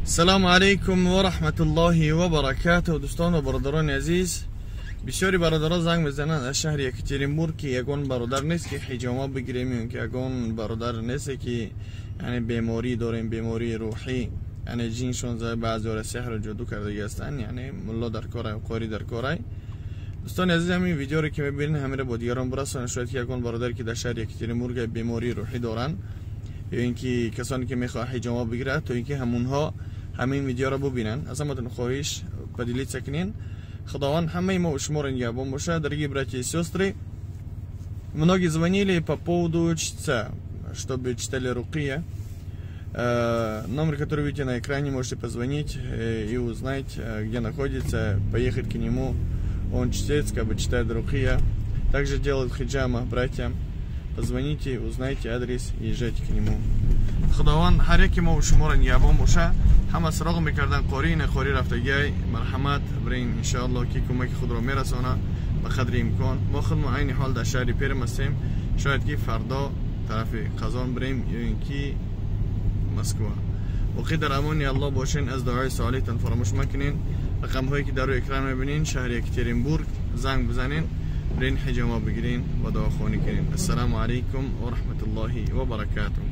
Салому алейкум ва раҳматуллоҳи ва баракатуҳ. Дӯстон ва бародарони азиз, бисёри бародаро занг мезананд аз шаҳри Екатеринбург, ки ягон бародар нест, ки ҳиҷома бигирем, ё ки ягон бародар несте, ки яъне беморӣ дорем, бемории рӯҳӣ, яъне ҷиншон баъзеҳоро сеҳру ҷоду кардаги ҳастанд, яъне мулло дар корай, қорӣ дар корай. Дӯстони азиз, ҳамин видеоро ки мебинед, ҳаминро бо дигарон бирасонед. Шояд ки ягон бародаре, ки дар шаҳри Екатеринбург бемории рӯҳӣ доранд, ё ин ки касоне ки мехоҳанд ҳиҷома бигирад, то ин ки ҳамунҳо ҳамин видеоро бубинанд. Аз ҳаматон хоҳиш, поделиться кунин. Худованд ҳамаи мо шуморо нигаҳбон бошад. Дорогие братья и сестры, многие звонили по поводу чтеца, чтобы читали рукия. Номер, который видите на экране, можете позвонить и узнать, где находится, поехать к нему. Он чтец, как бы читает рукия. Также делает хиджама братьям. Позвоните, узнайте адрес и езжайте к нему. Худованд ҳар яке мо шуморо нигаҳбон боша. Ҳама суроғ мекардан қорӣ, ина қорӣ рафтагиай. Марҳамат, бирин, иншоалло, ки кӯмаки худро мерасона ба қадри имкон. Мо худмо айни ҳол дар шаҳри Перм ҳастем. Шояд ки фардо тарафи Қазон бирем ё ин ки Москва. Боқӣ дар амони Аллоҳ бошен. Аз дуои солиҳтон фаромӯш макунен. Рақамҳое ки дар рӯи экран мебинен, шаҳри Екатеринбург, занг бизанен, бирин, ҳиҷома бигирин ва дуохонӣ кунен. Ассалому алайкум ва раҳматуллоҳи ва баракатуҳ.